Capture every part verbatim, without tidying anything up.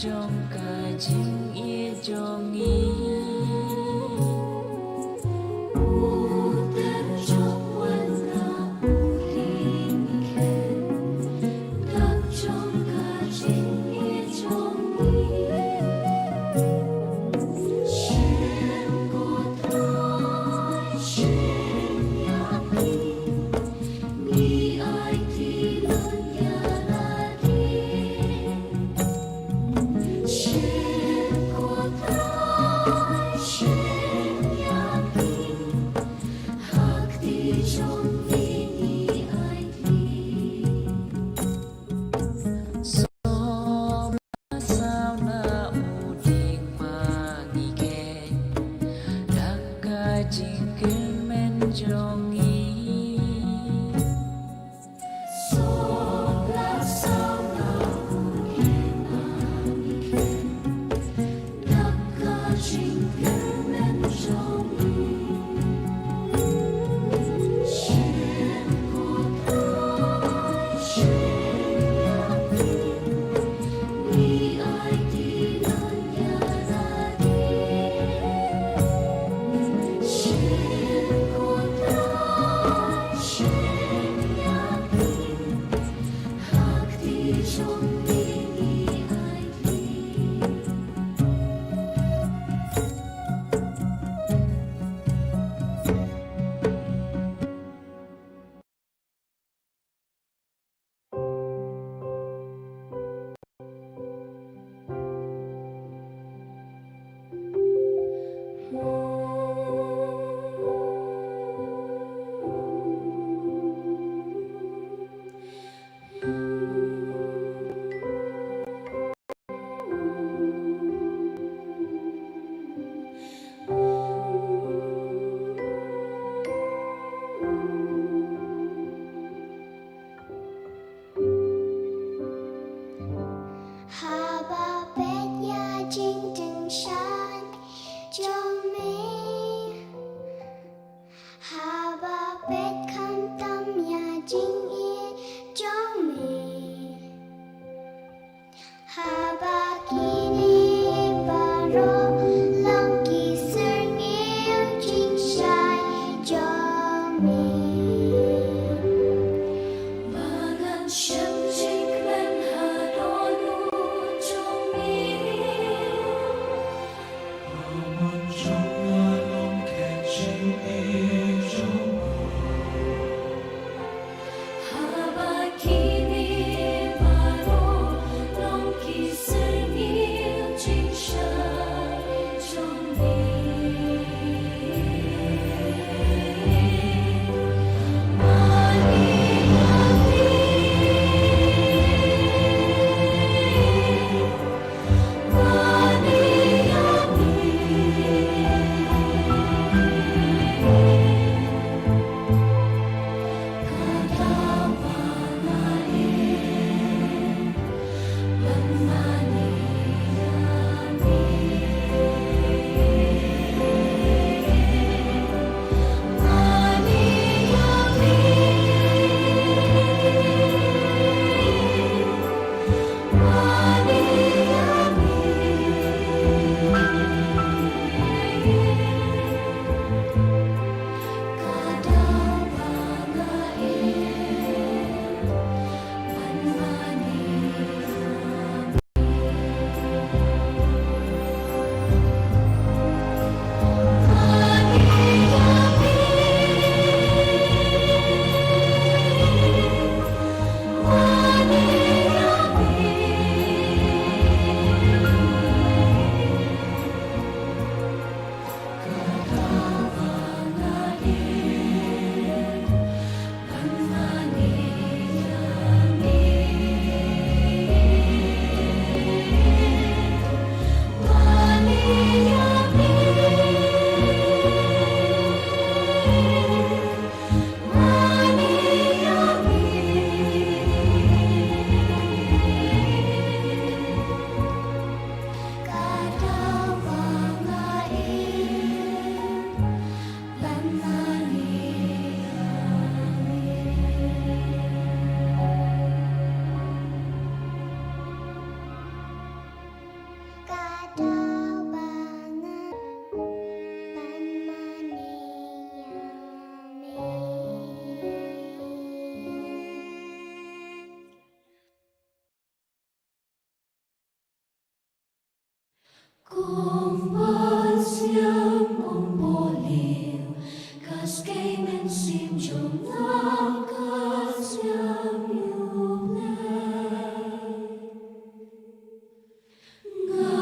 jong ka jingïeit jong ngi. U ter jong wan ka u ring khie, dap jong ka jingïeit jong ngi. Shim ko Trai, shim ïa ngi. Ngi aiti lut ïa lade. Shim ko Trai, Kum ban sngewthuh kum u Paul, ka skei mynsiem jong nga ka sngewthuh ïa U Blei. Nga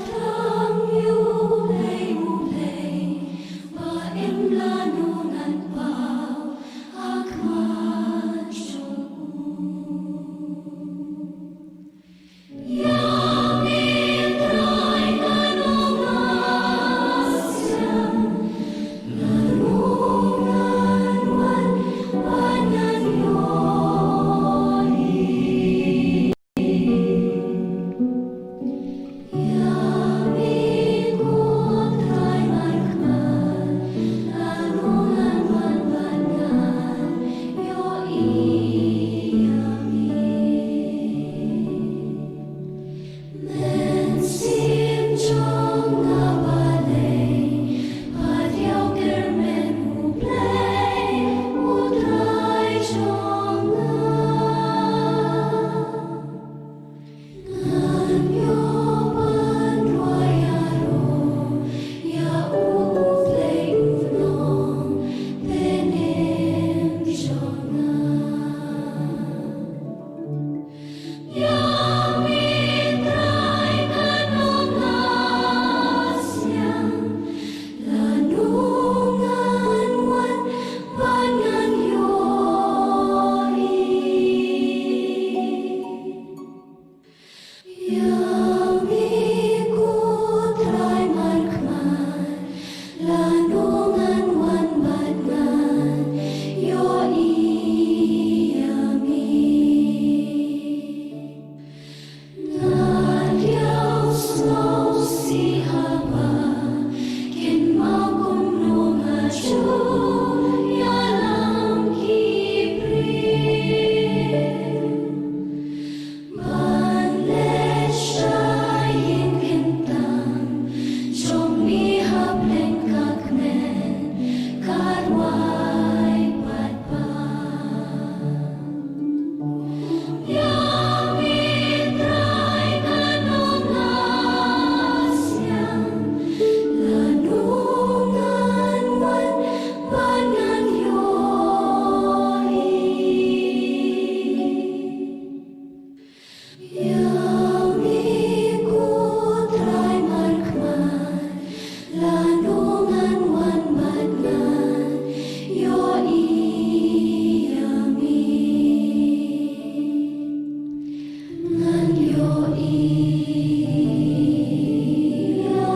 thrang ïa U Blei, U Blei, ba im lano ngan paw ha khmat jong u. Ïa me ko Trai Markhmat, lano ngan wan bad ngan ïohi ïa me. Nga diaw sngewsih haba kin mawkum nong ha jong ïalam ki briew. Ban leit sha ïing kyntang jong me ha pleng ka kmen ka rwai pat ba. Ïa me Trai ka nong nga sngewsih, lano ngan wan ba ngan ïohi. Ïa me ko Trai Markhmat, lano ngan wan bad ngan ïohi ïa me. Ngan ïohi ïa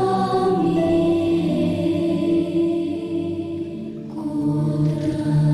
me ko Trai.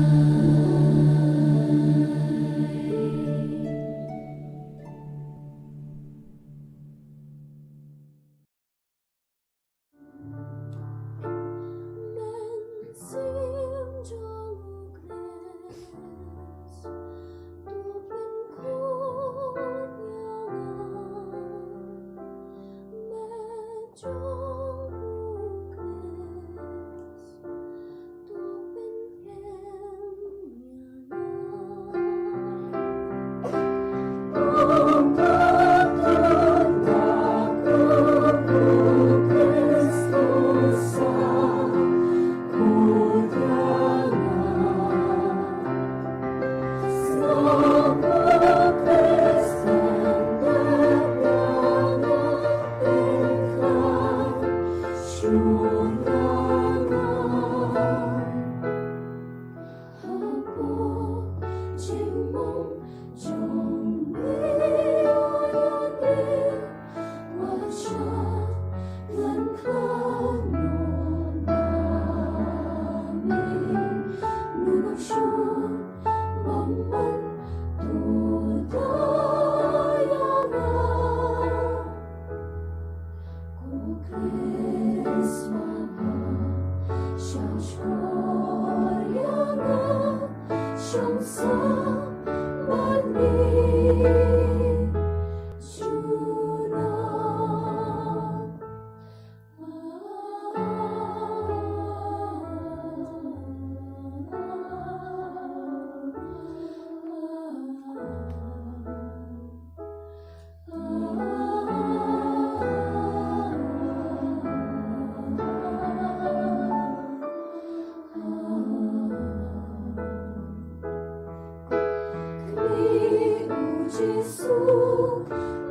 Jisu,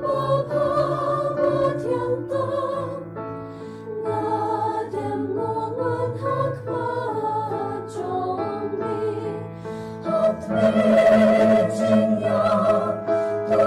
ba bha ba thiang tam, nga dem nga wan ha khmat jong me, ha khmat jong me, to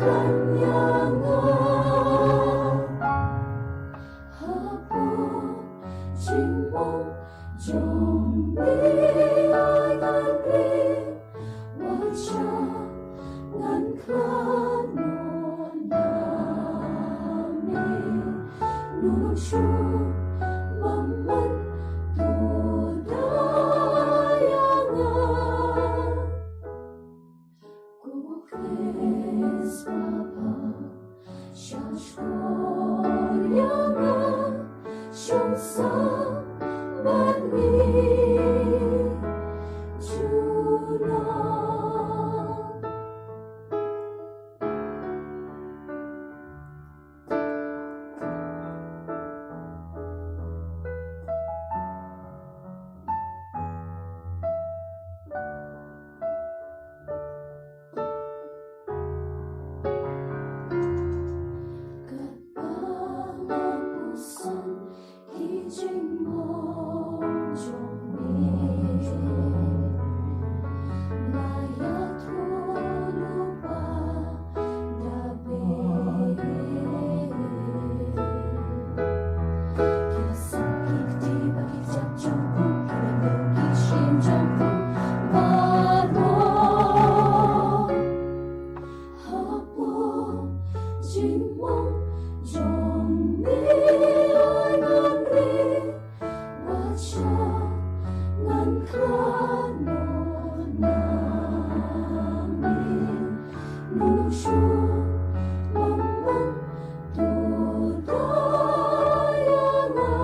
kham ïa nga. Haba jingmong jong me ai ngan rit, wat shah ngan khlad noh na me. Nulung shuh bymman to da ïa nga. Ko Khrist ba bha, shah shkor ïa nga, shong sah bad ngi junom. Katba nga puson ki jingmong jong me, nga ïathuh lypa da beh. Ki la suk ki kti bad ki kjat jong u, ki la beh ki shim jong u baroh. Haba jingmong jong me ai ngan rit, wat shah ngan khlad noh na me. Nulung shuh bymman to da ïa nga.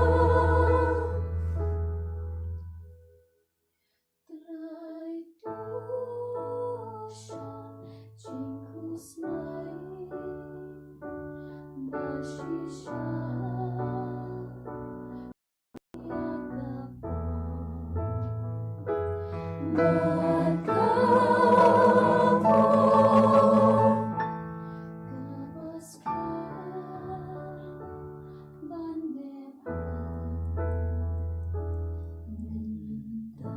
Trai, to shah jingkhuslai ba shisha ïa ka pop. Bad ka pop kaba skhem ban dep mynta.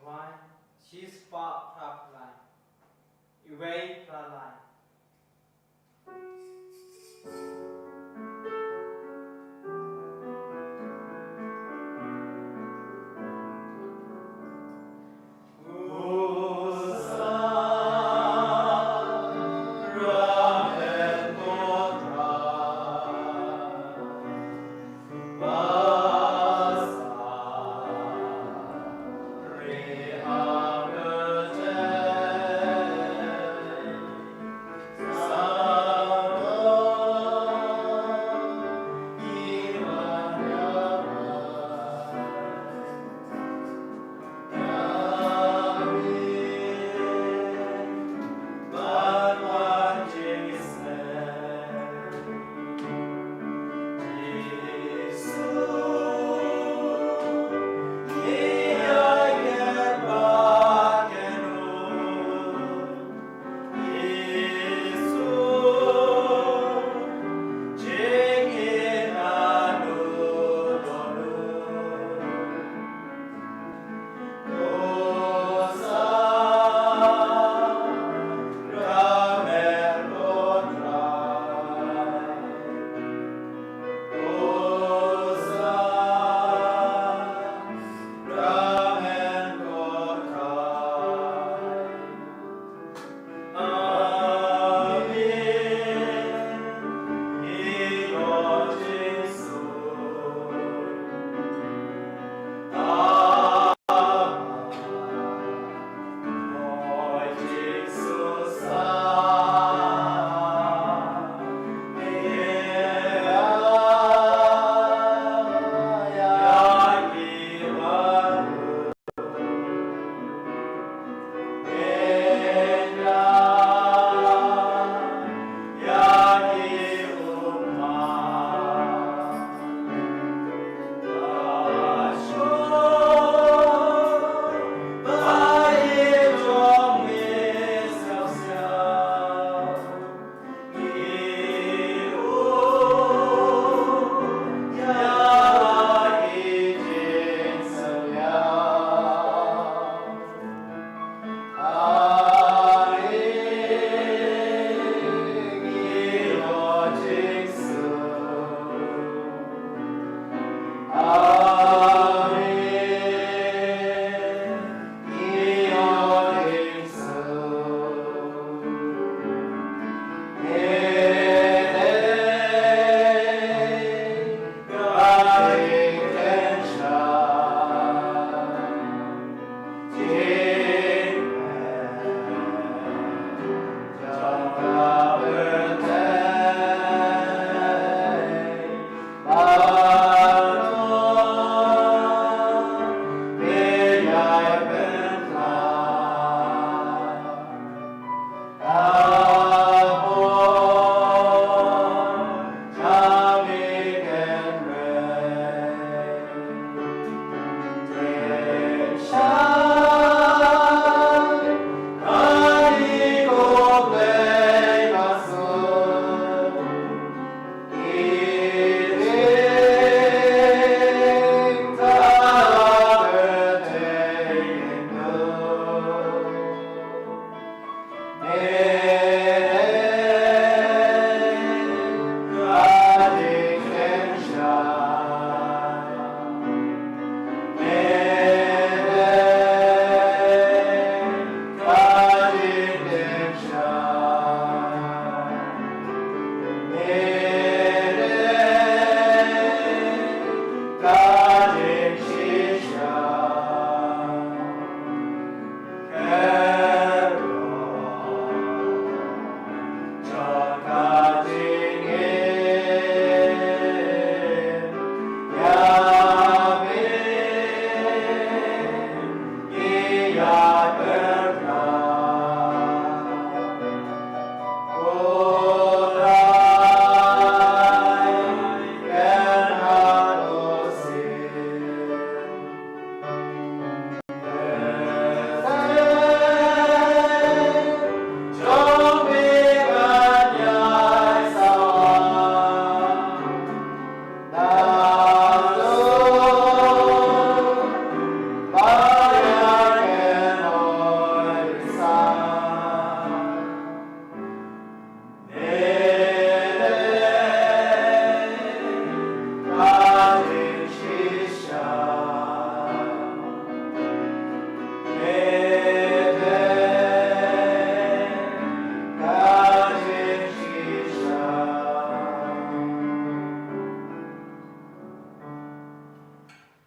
Wai, shispah phra phew lai. Iwei phra lai.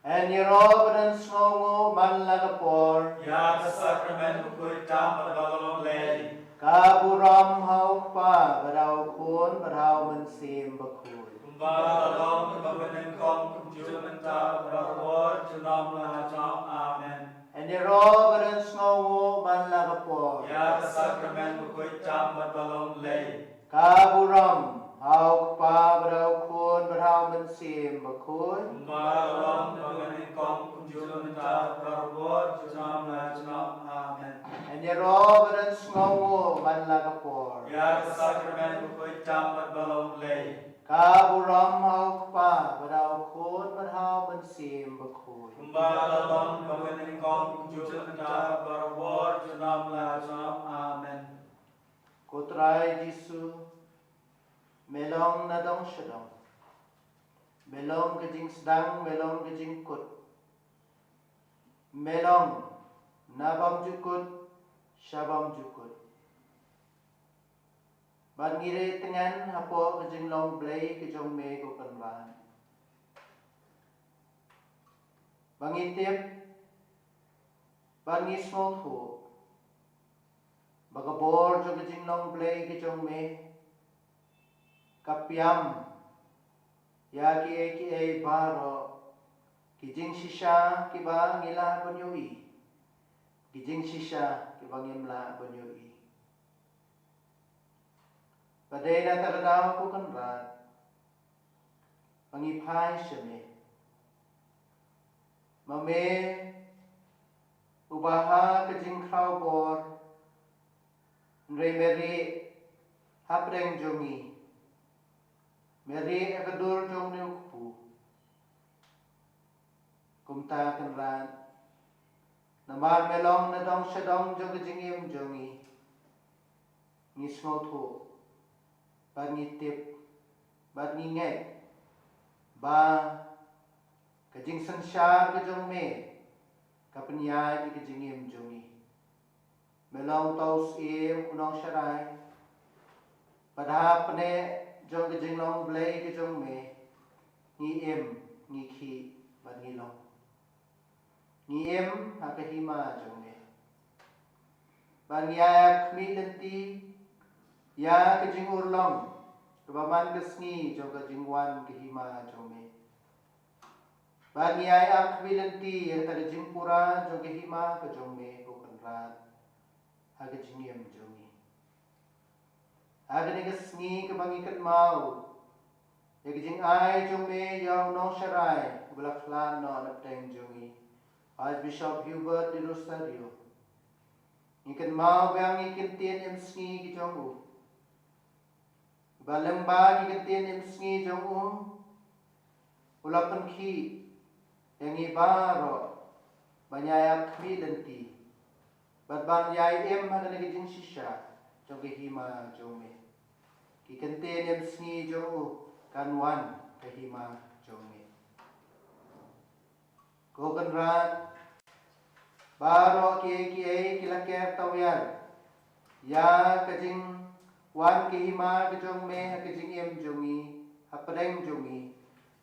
Yn ïaroh bad yn sngewnguh man la ka por. Ïa ka sakramen bakhuid tam bad ba la long lei. Ka burom ha u Kpa bad ha u Khun bad ha u Mynsiem Bakhuid. Kumba la long, kumba nyngkong, kumjuh mynta, baroh por, junom la junom. Amen. Yn ïaroh bad yn sngewnguh man la ka por. Ïa ka sakramen bakhuid tam bad ba long lei. Ka burom ha u Kpa bad ha u Khun bad ha u Mynsiem Bakhuid. Kumba la long, kumba nyngkong, kumjuh mynta, baroh por, junom la junom. Amen. Yn ïaroh bad yn sngewnguh man la ka por. Ïa ka sakramen bakhuid tam bad ba long lei. Ka burom ha u Kpa bad ha u Khun bad ha u Mynsiem Bakhuid. Kumba la long, kumba nyngkong, kumjuh mynta, baroh por, junom la junom. Amen. Ko Trai Jisu, me long na dong sha dong. Me long ka jingsdang, me long ka jingkut. Me long na bymjukut sha bymjukut. Bad ngi ri tngen hapoh ka jinglong Blei ka jong me, ko Kynrad. Ba ngi tip, ba ngi sngewthuh ba ka bor jong ka jinglong Blei ka jong me ka piam ïa kiei kiei baroh, ki jingshisha kiba ngi lah ban ïohi, ki jingshisha kiba ngim lah ban ïohi. Ba dei na kata ka daw, ko Kynrad, ba ngi phai sha me. Ma me uba ha ka jingkhraw bor, hynrei me rieh hapdeng jong ngi. Me rieh ha ka dur jong une u kpu. Kumta Kynrad, namar me long na dong sha dong jong ka jingim jong ngi, ngi sngewthuh, bad ngi tip, bad ngi ngeit ba ka jingsynshar ka jong me ka pynïaid ïa ka jingim jong ngi. Me long uta u Syiem u nongsharai. Bad hapdeng jong ka jinglong Blei ka jong me, ngi im, ngi khih, bad ngi long. Ngi im ha ka hima jong me. Bad ngi ïai ap khmih lynti ïa ka jingurlong kaba man ka sngi jong ka jingwan ka hima jong me. Bad ngi ïai ap khmih lynti ïa kata ka jingpura jong ka hima ka jong me, ko Kynrad, ha ka jingim jong ngi. Ha kane ka sngi kaba ngi kynmaw ïa ka jingai jong me ïa u nongsharai uba la khlad noh napdeng jong ngi, Archbishop Hubert de Rosario, ngi kynmaw biang ïa ki kyntien im sngi ki jong u. Ba lyngba ki kyntien im sngi jong u, u la pynkhih ïa ngi baroh ban ïai ap khmih lynti, bad ban ïai im ha kane ka jingshisha jong ka hima jong me. Ki kyntien im sngi jong u kan wan ha ka hima jong me. Ko Kynrad, baroh kiei kiei ki la ker tawiar ïa ka jingwan ka hima ka jong me ha ka jingim jong ngi, hapdeng jong ngi,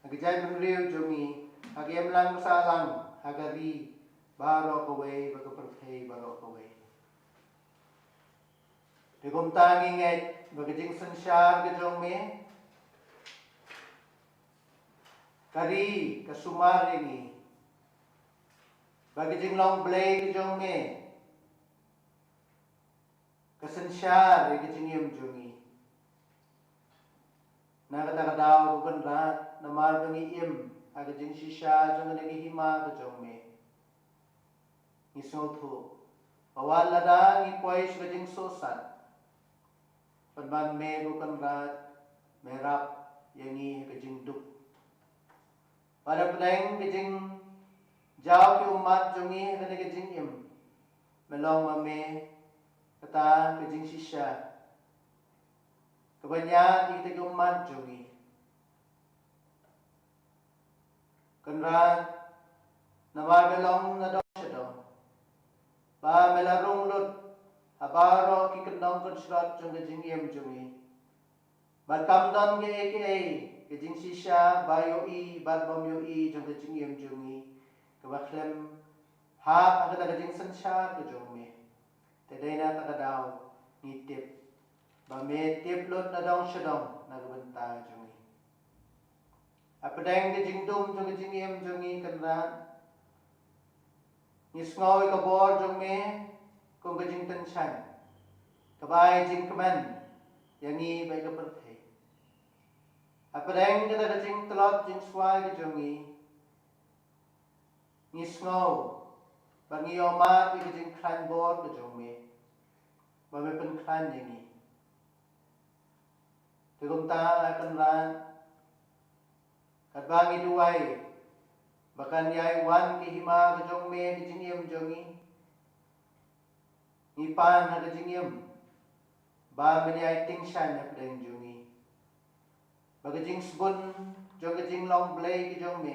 ha ka jaitbynriew jong ngi, ha ka imlang ka sahlang, ha ka ri baroh kawei bad ka pyrthei baroh kawei. Te kumta ngi ngeit ba ka jingsynshar ka jong me ka ri, ka sumar ïa ngi. Ba ka jinglong Blei ka jong me ka synshar ïa ka jingim jong ngi. Na kata ka daw, ko Kynrad, namar ba ngi im ha ka jingshisha jong kane ka hima ka jong me, ngi sngewthuh ba wat lada ngi poi sha ka jingsohsat, pynban me, ko Kynrad, me rap ïa ngi ha ka jingduk. Bad hapdeng ka jingjaw ki ummat jong ngi ha kane ka jingim, me long ma me kata ka jingshisha kaba ñiad ïa kita ki ummat jong ngi. Kynrad, namar me long na dong sha dong, ba me la rung lut ha baroh ki kyndong kynshlot jong ka jingim jong ngi. Bad kam don kiei kiei ka jingshisha ba ïohi bad bym ïohi jong ka jingim jong ngi, kaba khlem hap ha kata ka jingsynshar ka jong me. Te dei na kata ka daw ngi tip ba me tip lut na dong sha dong na ka bynta jong ngi. Hapdeng ka jingdum jong ka jingim jong ngi, Kynrad, ngi sngew ïa ka bor jong me kum ka jingpynshang kaba ai jingkmen ïa ngi bad ïa ka pyrthei. Hapdeng kata ka jingtlot jingswai ka jong ngi, ngi sngew bad ngi ïohmad ïa ka jingkhlaiñ bor ka jong me ba me pynkhlaiñ ïa ngi. Te kumta, a Kynrad, katba ngi duwai ba kan ïai wan ka hima ka jong me ha ka jingim jong ngi, ngi pan ha ka jingim ba men ïai tyngshaiñ hapdeng jong ngi, ba ka jingsbun jong ka jinglong Blei ka jong me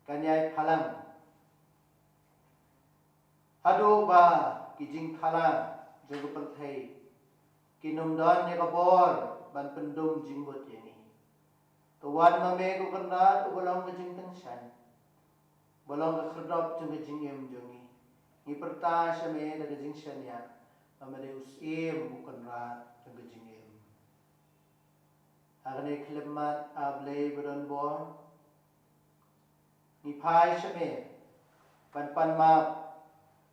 kan ïai phalang, haduh ba ki jingphala jong ka pyrthei kin ym don ïa ka bor ban pyndum jingmut ïa ngi. To wan ma me, ko Kynrad, uba long ka jingtyngshaiñ, uba long ka khyrdop jong ka jingim jong ngi. Ngi pyrta sha me da ka jingshaniah ba me dei u Syiem, u Kynrad jong ka jingim. Ha kane ka khyllipmat, a Blei ba don bor, ngi phai sha me ban pan map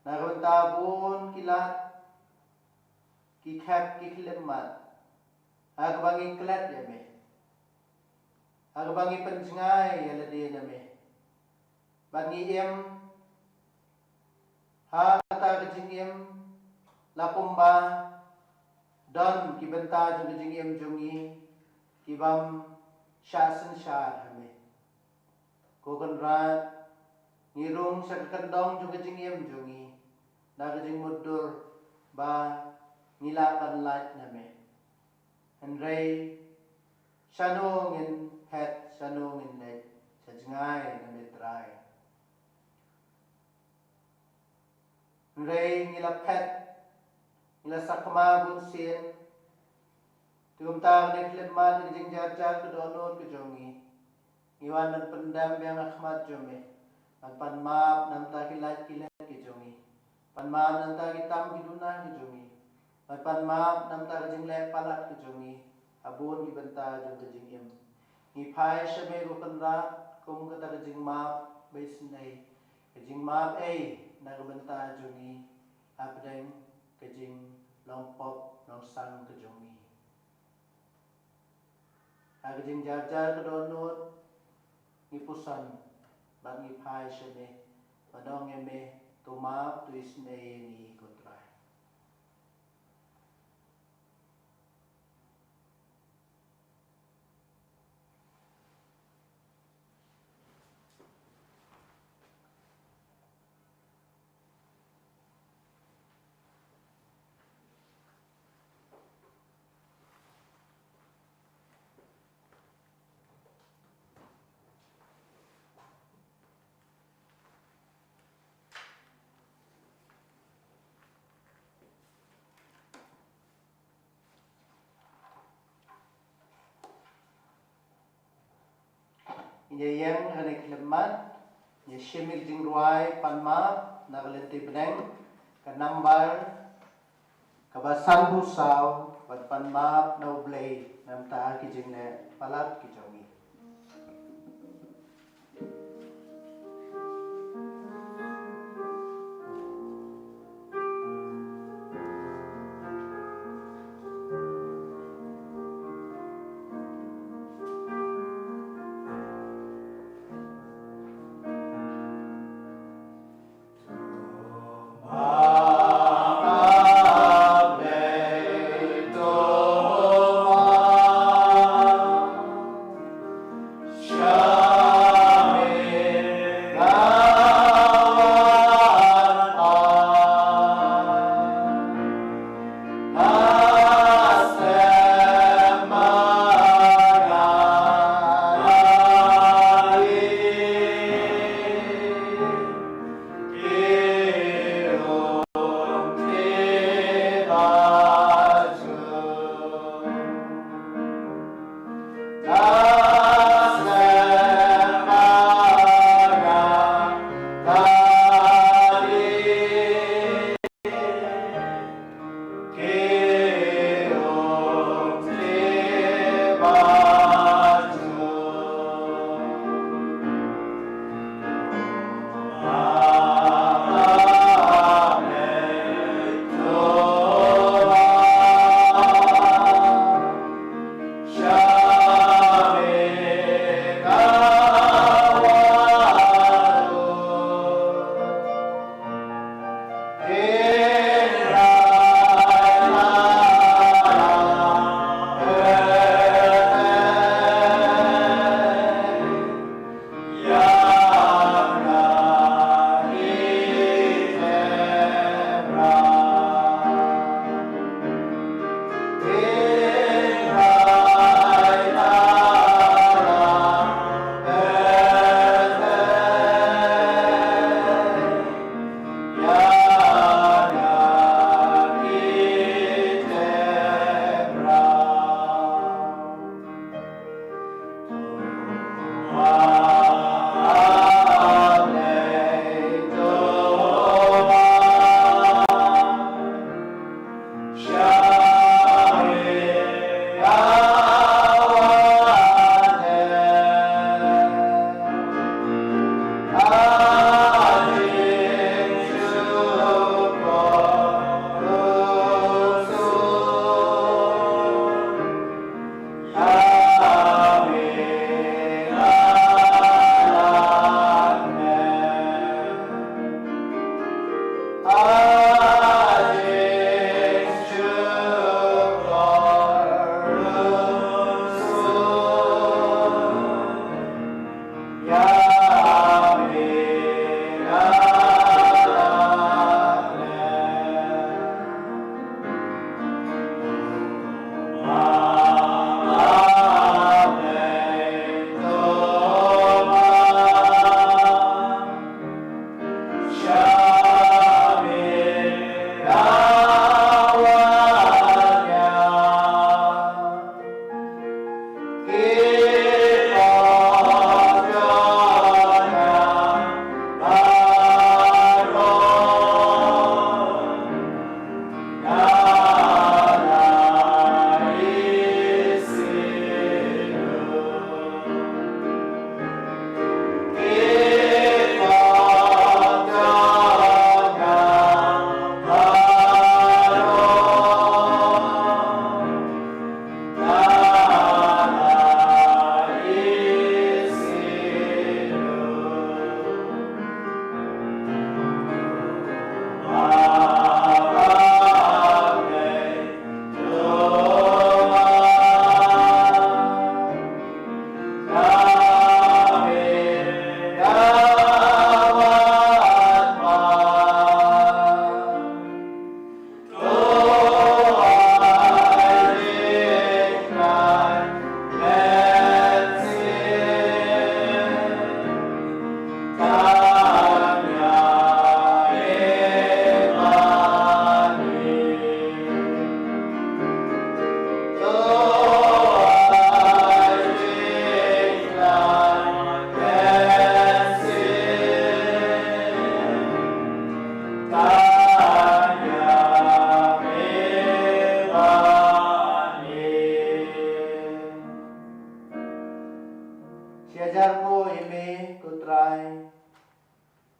na ka bynta bun ki lad, ki khep, ki khyllipmat ha kaba ngi klet ïa me, ha kaba ngi pynjngai ïa lade na me. Bad ngi im ha kata ka jingim la kumba don ki bynta jong ka jingim jong ngi ki bym shah synshar ha me. Ko Kynrad, ngi rung sha ka kyndong jong ka jingim jong ngi da ka jingmutdur ba ngi lah ban lait na me. Hynrei shano ngin phet, shano ngin leit, sha jngai na me Trai. Hynrei ngi la phet, ngi la sakma bunsien. Te kumta, ha kane ka khyllipmat, ka jingjarjar ka dohnud ka jong ngi, ngi wan ban pyndem biang ha khmat jong me ban pan map na bynta ki lait ki lait ki jong ngi, pan map na bynta ki tam ki duna ki jong ngi, ban pan map na bynta ka jingleh palat ki jong ngi ha bun ki bynta jong ka jingim. Ngi phai sha me, ko Kynrad, kum kata ka jingmap ba isynei, ka jingmap ei na ka bynta jong ngi hapdeng ka jinglong pop long sang ka jong ngi. Ha ka jingjarjar ka dohnud ngi puson bad ngi phai sha me ban ong ïa me, to map, to isynei ïa ngi, ko Trai. Ngin ïa ïeng ha kane ka khyllipmat, ngin ïa shim ïa ka jingrwai pan map na ka lynti bneng, ka nambar kaba sanphew saw, bad pan map na U Blei na bynta ki jingleh palat ki jong ngi.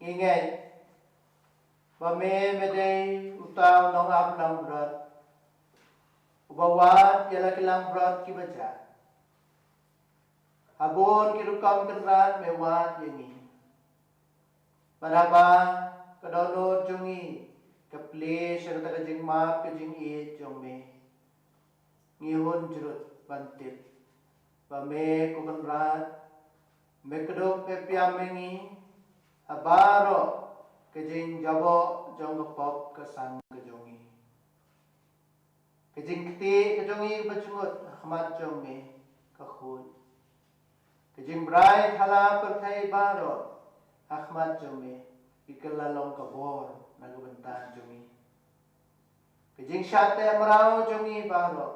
Ngi ngeit ba me me dei uta u nongap langbrot uba wad ïa la ki langbrot kiba jah. Ha bun ki rukom Kynrad me wad ïa ngi. Bad haba ka dohnud jong ngi ka plie sha kata ka jingmap ka jingïeit jong me, ngi hun jrut ban tip ba me ko Kynrad me kdup me pdiang ïa ngi ha baroh ka jingjaboh jong ka pop ka sang ka jong ngi. Ka jingktieh ka jong ngi kaba jngut ha khmat jong me ka khuid. Ka jingbrai thala pyrthei baroh ha khmat jong me ki kylla long ka bor na ka bynta jong ngi. Ka jingshah teh mraw jong ngi baroh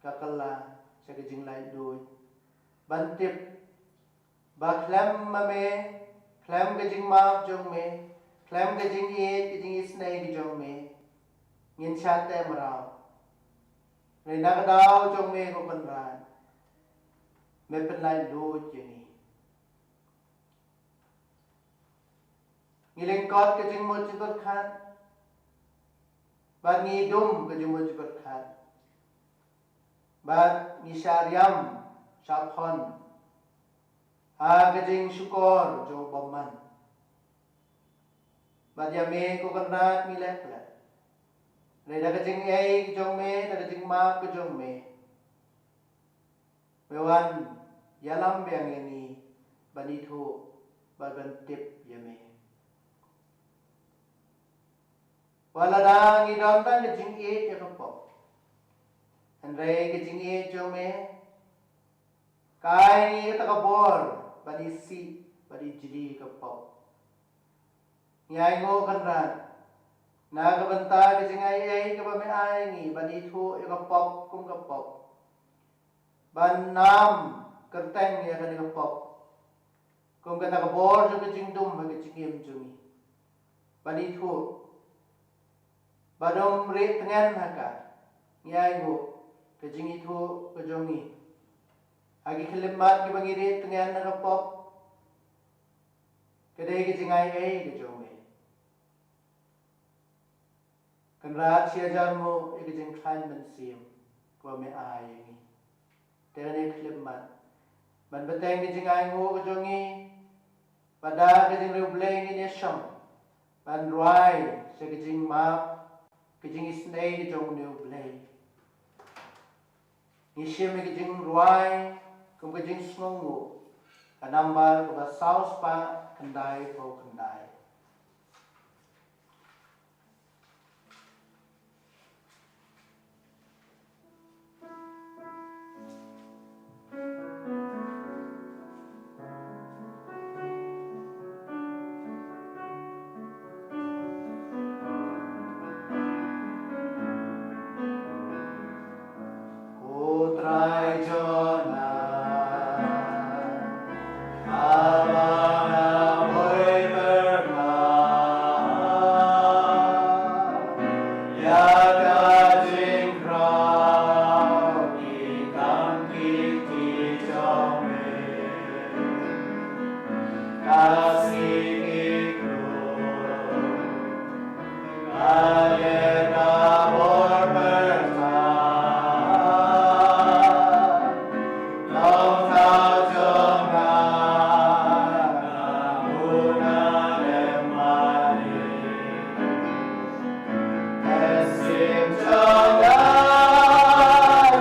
ka kylla sha ka jinglaitluid ban tip ba khlem ma me, khlem ka jingmap jong me, khlem ka jingïeit ka jingisynei ka jong me, ngin shah teh mraw. Hynrei na ka daw jong me ko Kynrad me pynlaitluid ïa ngi. Ngi lyngkot ka jingmut jingpyrkhat bad ngi dum ka jingmut jingpyrkhat bad ngi shah riam shah khon ha ka jingshukor jong u bymman. Bad ïa me ko Kynrad ngi leh leh. Hynrei da ka jingïeit ka jong me, da ka jingmap ka jong me, me wan ïalam biang ïa ngi ban ithuh bad ban tip ïa me. Wat lada ngi don tang ka jingïeit ïa ka pop, hynrei ka jingïeit jong me ka ai ngi kata ka bor ban isih bad ijli ka pop. Ngi ainguh Kynrad na ka bynta ka jingaiei kaba me ai ngi ban ithuh ïa ka pop kum ka pop, ban nam kyrteng ïa kane ka pop kum kata ka bor jong ka jingdum ha ka jingim jong ngi, ban ithuh bad ym rieh tngen ha ka. Ngi ainguh ka jingithuh ka jong ngi ha ki khyllipmat kiba ngi rieh tngen ha ka pop ka dei ka jingaiei ka jong me. Kynrad shi hajar nguh ïa ka jingkhlaiñ mynsiem kaba me ai ïa ngi. Te kane ka khyllipmat ban bteng ka jingainguh ka jong ngi, bad da ka jingriewblei ngin ïashong ban rwai sha ka jingmap ka jingisynei ka jong une U Blei. Ngi shim ïa ka jingrwai kum ka jingsngewnguh ka nambar kaba saw spah khyndai phew khyndai. Ko Trai jong nga, haba nga poi pyrkhat ïa ka jingkhraw ki kam ki kti jong me, ka sngi ki klur, ka ïa ka bor pyrthei. Long thaw jong nga, nga bun nga lem mane. Mynsiem jong nga,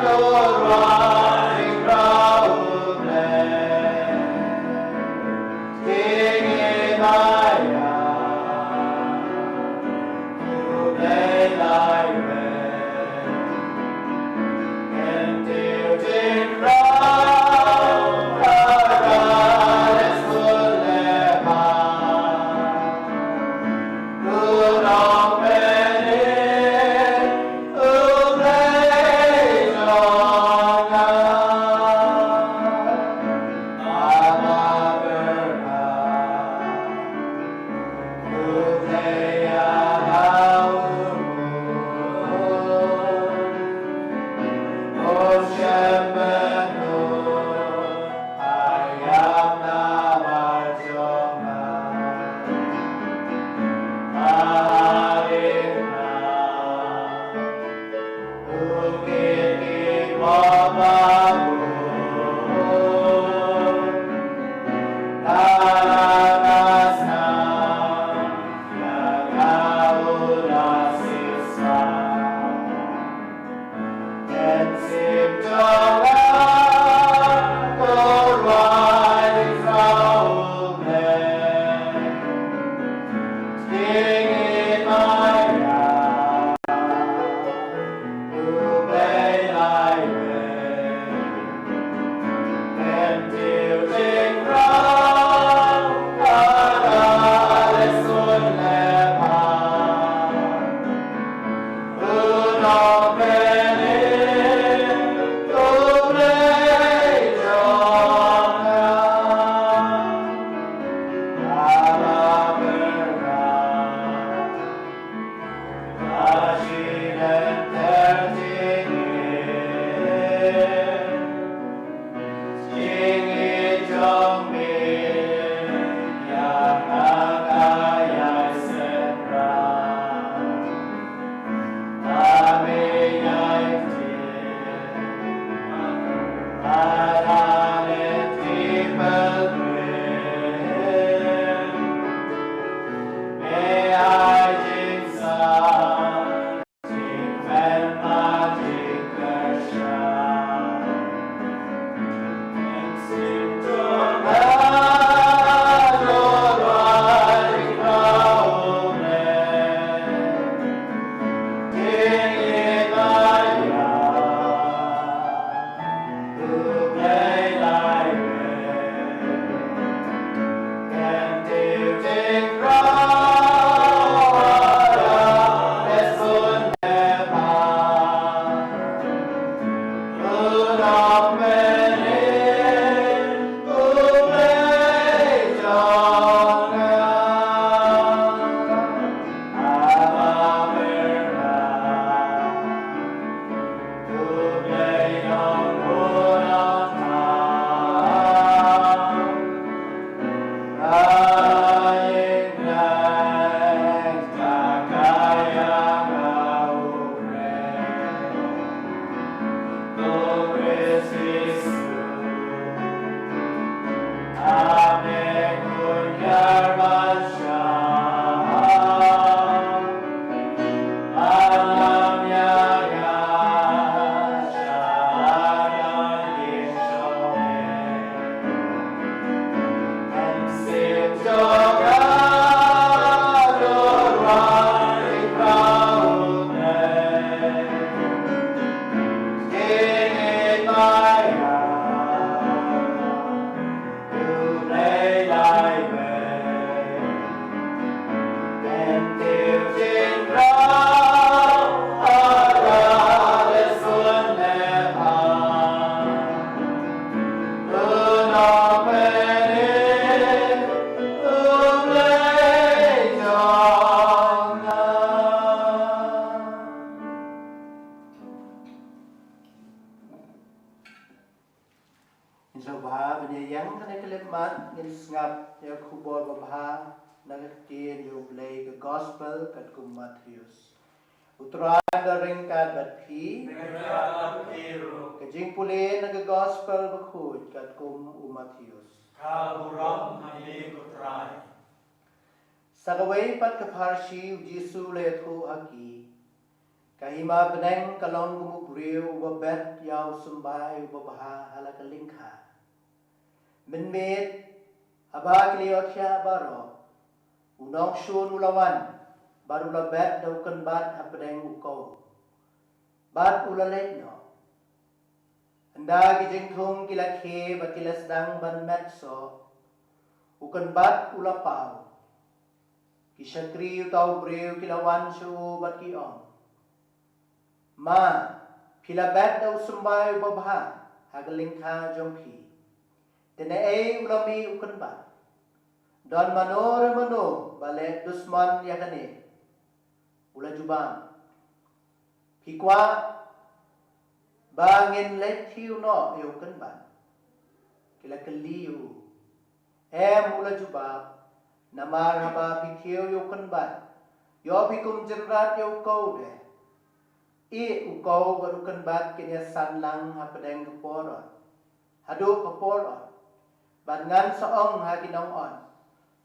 to rwai khraw U Blei. Jingim ïa U Blei lai wei. Kyntiew jingkhraw, ka dei sngewlem. Ngin sngewbha ban ïa ïeng kane ka khyllipmat, ngin sngap ïa ka khubor babha na ka ktien jong U Blei, ka Gospel katkum u Mathaios. U Trai un don ryngkat bad phi. Ryngkat bad phi ruh. Ka jingpule na ka Gospel bakhuid katkum u Mathaios. Ka burom ha me ko Trai. Sa kawei pat ka pharshi u Jisu u la ïathuh ha ki, ka hima bneng ka long kum u briew uba bet ïa u symbai uba bha ha la ka lyngkha. Mynmiet haba ki la ïohthiah baroh, u nongshun u la wan bad u la bet da u kynbat hapdeng u kow, bad u la leit noh. Ynda ki jingthung ki la khie bad ki la sdang ban met soh, u kynbat u la paw. Ki shakri uta u briew ki la wan sha u bad ki ong, Ma, phi la bet da u symbai uba bha ha ka lyngkha jong phi. Te naei u la mih u kynbat? Don mano re mano ba leh dusmon ïa kane? U la jubab, Phi kwah ba ngin leit thiew noh ïa u kynbat? Ki la kylli ïa u. Em, u la jubab, namar haba phi thiew ïa u kynbat, ïoh phi kum jynrat ïa u kow de. Ih, u kow bad u kynbat kin ïasan lang hapdeng ka por ot, haduh ka por ot. Bad ngan sa ong ha ki nong ot,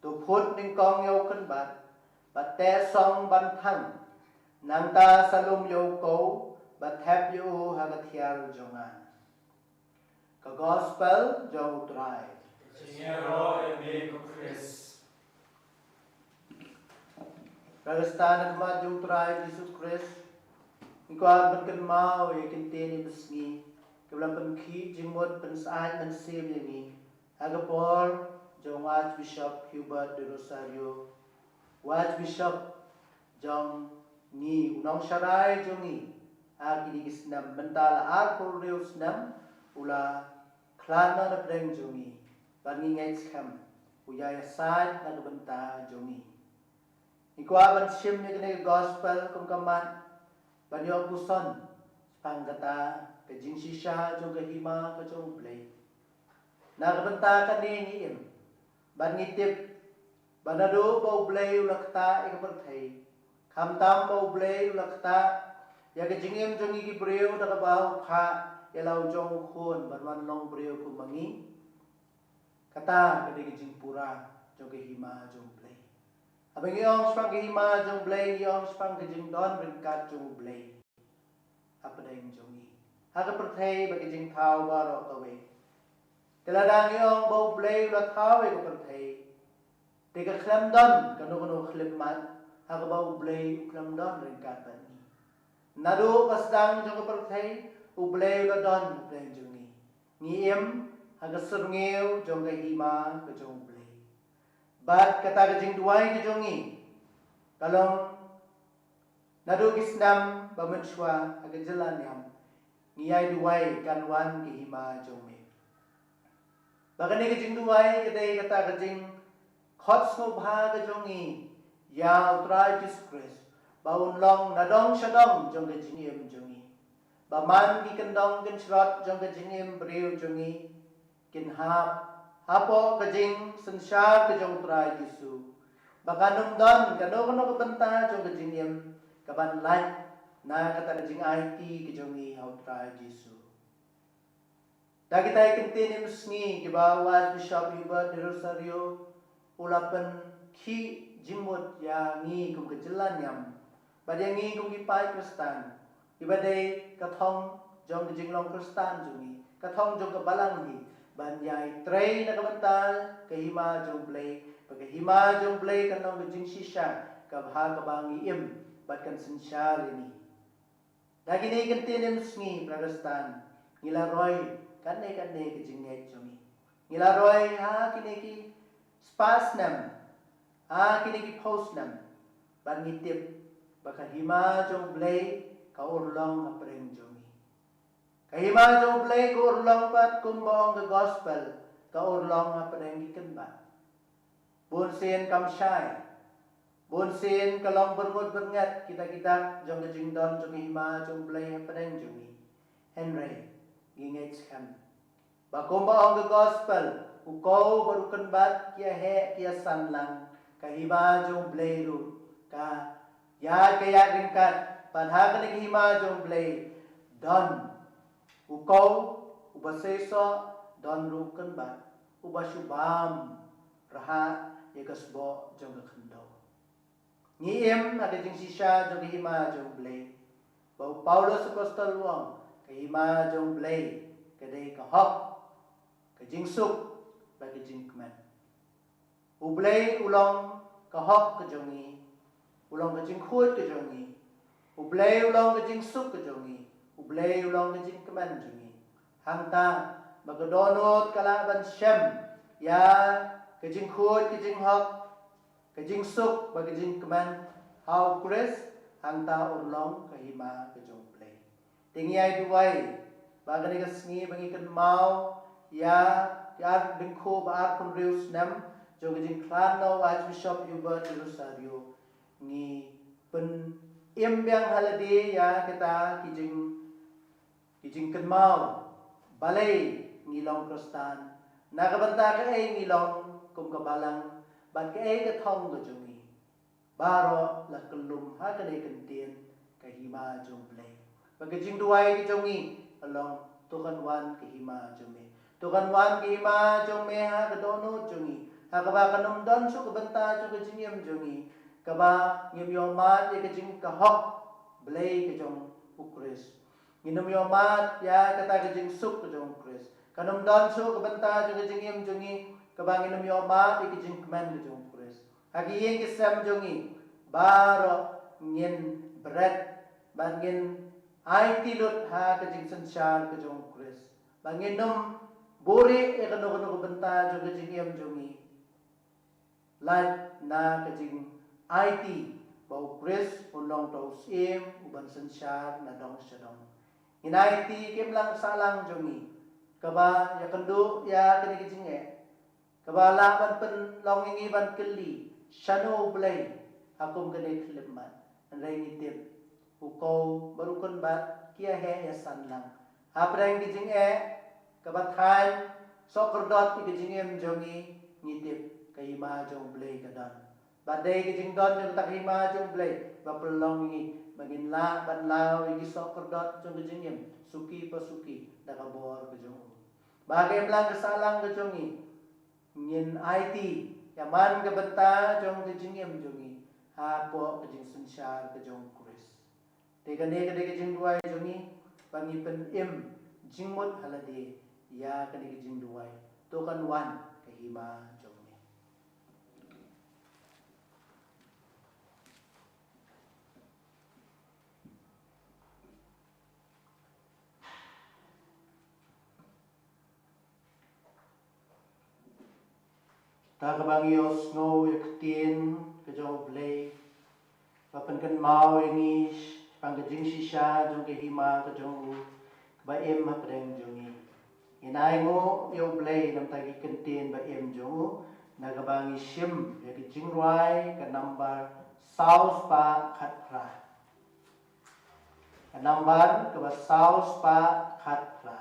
to phut nyngkong ïa u kynbat, bad teh song ban thang. Nangta sa lum ïa u kow, bad thep ïa u ha ka thiar jong nga. Ka Gospel jong u Trai. Ka jingïaroh ïa me ko Khrist. Ba ngi ïa stand ha khmat jong u Trai Jisu Khrist, ngi kwah ban kynmaw ïa ki ktien ba sngewsih kiba la pynkhih jingmut, pynsyaid mynsiem ïa ngi ha ka por jong u Archbishop Hubert de Rosario, u Archbishop jong ngi, u nongsharai jong ngi ha kine ki snem. Mynta la arphew hynriew snem u la khlad noh napdeng jong ngi, bad ngi ngeit skhem u ïa ïasaid na ka bynta jong ngi. Ngi kwah ban shim ïa kane ka Gospel kum ka mat ban ïoh puson shaphang kata ka jingshisha jong ka hima ka jong U Blei. Na ka bynta kane ngi im bad ngi tip ba naduh ba U Blei u la ktah ïa ka pyrthei, khamtam ba U Blei u la ktah ïa ka jingim jong ngi ki briew da kaba u phah ïa la u jong u Khun ban wan long briew kum ma ngi. Kata ka dei ka jingpura jong ka hima jong U Blei. Haba ngi ong shaphang ka hima jong U Blei, ngi ong shaphang ka jingdon ryngkat jong U Blei hapdeng jong ngi ha ka pyrthei bad ka jingthaw baroh kawei. Te lada ngi ong ba U Blei u la thaw ïa ka pyrthei, te ka khlem don kano kano ka khyllipmat ha kaba U Blei u khlem don ryngkat bad ngi. Naduh ba sdang jong ka pyrthei, U Blei u la don hapdeng jong ngi. Ngi im ha ka syrngiew jong ka hima ka jong U Blei. Bad kata ka jingduwai ka jong ngi ka long, naduh ki snem ba mynshuwa ha ka jylla niam ngi ïai duwai, kan wan ka hima jong me. Ba kane ka jingduwai ka dei kata ka jingkhot sngewbha ka jong ngi ïa U Trai Jisu Khrist ba un long nadong shadong jong ka jingim jong ngi, ba man ki kyndong kynshrot jong ka jingim briew jong ngi kin hap hapoh ka jingsynshar ka jong U Trai Jisu, ba kan ym don kano kano ka bynta jong ka jingim ka ban lait na kata ka jingaiti ka jong ngi ha U Trai Jisu. Da kita ki kyntien im sngi kiba u Archbishop Hubert de Rosario u la pynkhih jingmut ïa ngi kum ka jylla niam, bad ïa ngi kum ki paid Khristan, kiba dei ka thong jong ka jinglong Khristan jong ngi, ka thong jong ka balang hi, ban ïai trei na ka bynta ka hima jong U Blei, ba ka hima jong U Blei kan long ka jingshisha kaba ha kaba ngi im, bad kan synshar ïa ngi. Da kine ki kyntien im sngi, para Khristan, ngi la roi katne katne ka jingngeit jong ngi. Ngi la roi ha kine ki spah snem, ha kine ki phew snem, bad ngi tip ba ka hima jong U Blei ka urlong hapdeng jong ngi. Ka hima jong U Blei ka urlong pat kumba ong ka gospel, ka urlong hapdeng ki kynbat. Bun sien kam shai. Bun sien ka long byrngut byrnget kita kita jong ka jingdon jong ka hima jong U Blei hapdeng jong ngi. Hynrei ngi ngeit skhem ba kumba ong ka gospel, u kow bad u kynbat ki ïa heh ki ïa san lang, ka hima jong U Blei ruh ka ïa ka ïa ryngkat, bad ha kane ka hima jong U Blei don u kow uba seisoh, don ruh u kynbat uba shu bam rhah ïa ka sboh jong ka khyndew. Ngi im ha ka jingshisha jong ka hima jong U Blei, ba u Paulus Apostol u ong ka hima jong U Blei ka dei ka hok, ka jingsuk, bad ka jingkmen. U Blei u long ka hok ka jong ngi, u long ka jingkhuid ka jong ngi. U Blei u long ka jingsuk ka jong ngi, U Blei u long ka jingkmen jong ngi. Hangta ba ka dohnud ka lah ban shem ïa ka jingkhuid, ka jinghok, ka jingsuk bad ka jingkmen ha U Khrist, hangta urlong ka hima ka jong U Blei. Te ngi ai duwai ba kane ka sngi ba ngi kynmaw ïa ki ar, dyngkhuh ba arphew hynriew snem jong ka jingkhlad na u Archbishop Hubert de Rosario, ngi pyn-im biang ha lade ïa kita ki jing, ki jingkynmaw. Balei ngi long Khristan? Na ka bynta kaei ngi long kum ka balang, bad kaei ka thong ka jong ngi? Baroh la kyllum ha kane ka ktien ka hima jong U Blei. Ba ka jingduwai ka jong ngi ka long, to kan wan ka hima jong me. To kan wan ka hima jong me ha ka dohnud jong ngi, ha kaba kan ym don shuh ka bynta jong ka jingim jong ngi kaba ngim ïohmad ïa ka jing, ka hok Blei ka jong U Khrist. Ngin ym ïohmad ïa kata ka jingsuk ka jong U Khrist. Kan ym don shuh ka bynta jong ka jingim jong ngi kaba ngin ym ïohmad ïa ka jingkmen ka jong U Khrist. Ha ki ïing ki sem jong ngi baroh ngin bret bad ngin aiti lut ha ka jingsynshar ka jong U Khrist. Ba ngin ym buhrieh ïa kano kano ka bynta jong ka jingim jong ngi, lait na ka jingaiti ba U Khrist un long uta u syiem uban synshar na dong sha dong. Ngin aiti ka imlang sahlang jong ngi kaba ïakynduh ïa kane ka jingeh, kaba lah ban pynlong ïa ngi ban kylli, shano U Blei ha kum kane ka khyllipmat? Hynrei ngi tip, u kow bad u kynbat ki ïa heh ïa san lang. Hapdeng ka jingeh kaba thaiñ sohkyrdot ïa ka jingim jong ngi, ngi tip ka hima jong U Blei ka don. Bad dei ka jingdon jong kata ka hima jong U Blei ba pynlong ïa ngi ba ngin lah ban law ïa ki sohkyrdot jong ka jingim suki pa suki da ka bor ka jong u. Ba ha ka imlang ka sahlang ka jong ngi, ngin aiti ïa man ka bynta jong ka jingim jong ngi hapoh ka jingsynshar ka jong U Khrist. Te kane ka dei ka jingduwai jong ngi ba ngi pynim jingmut ha lade ïa kane ka jingduwai, to kan wan ka hima jong me. Da kaba ngi ïohsngew ïa ka ktien ka jong U Blei, ba pynkynmaw ïa ngi shaphang ka jingshisha jong ka hima ka jong u, kaba im hapdeng jong ngi. Ngin ainguh ïa U Blei namar ki kyntien ba im jong u, na kaba ngi shim ïa ka jingrwai ka nambar saw spah khatphra. Ka nambar kaba saw spah khatphra.